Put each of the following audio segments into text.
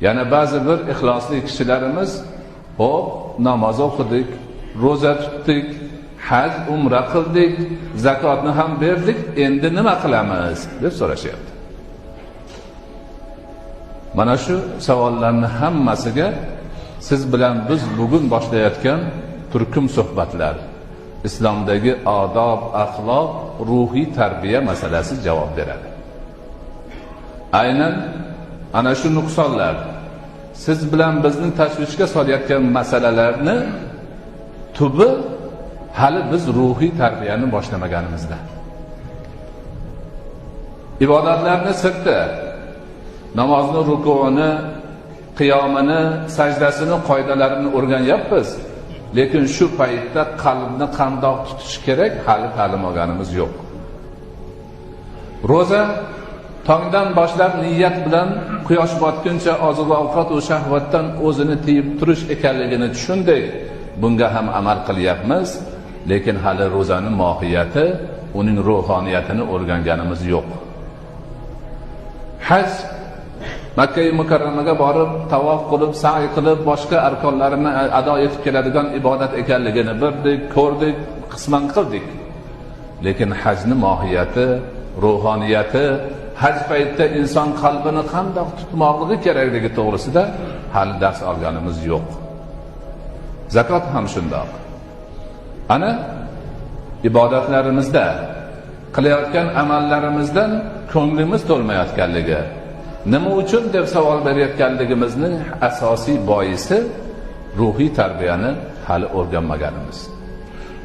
Yana ba'zi bir ixlosli kishilarimiz, "Xo'p, namoz o'qidik, ro'za tutdik, haj, umra qildik, zakotni ham berdik, endi nima qilamiz?" deb so'rashyapti. Mana shu savollarni hammasiga siz bilan biz bugun boshlayotgan turkum suhbatlar, islomdagi odob, axloq, ruhiy tarbiya masalasi javob beradi. Aynan ana shu nuqsonlar, siz bilan bizni tashvishga solayotgan masalalarni tubi hali biz ruhiy tarbiyani boshlamaganimizda. Ibodatlarni sirti, namozni rukuini, qiyomini, sajdasini qoidalarini o'rganyapmiz, lekin shu paytda qalbni qandoq tutish kerak hali ta'lim olganimiz yo'q. Ro'za tongdan boshlab niyat bilan quyosh botguncha oziq-ovqat va shahvatdan o'zini tiyib turish ekanligini tushundik. Bunga ham amal qilyapmiz, lekin hali ro'zaning mohiyati, uning ruhoniyatini o'rganganimiz yo'q. Haj, Makka Mukarramaga borib, tavof qilib, sa'i qilib, boshqa arkonlarini ado etib keladigan ibodat ekanligini bildik, ko'rdik, qisman qildik. Lekin hajning mohiyati, ruhoniyati, haj paytida inson qalbini qandoq tutmoqligi kerakligi to'g'risida hali dars olganimiz yo'q. Zakot ham shundoq. Ana ibodatlarimizda, qilayotgan amallarimizdan ko'nglimiz to'lmayotganligi, nima uchun deb savol berayotganligimizning asosiy boisi ruhiy tarbiyani hali o'rganmaganimiz.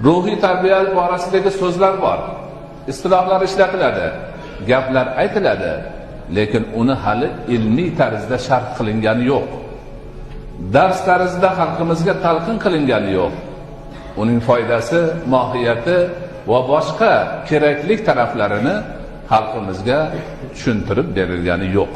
Ruhiy tarbiya borasidagi so'zlar bor, istilohlar ishlatiladi, gaplar aytiladi, lekin uni hali ilmiy tarzda sharh qilingani yo'q. Dars tarzida xalqimizga talqin qilingani yo'q. Uning foydasi, mohiyati va boshqa kerakli taraflarini xalqimizga tushuntirib berilgani yo'q.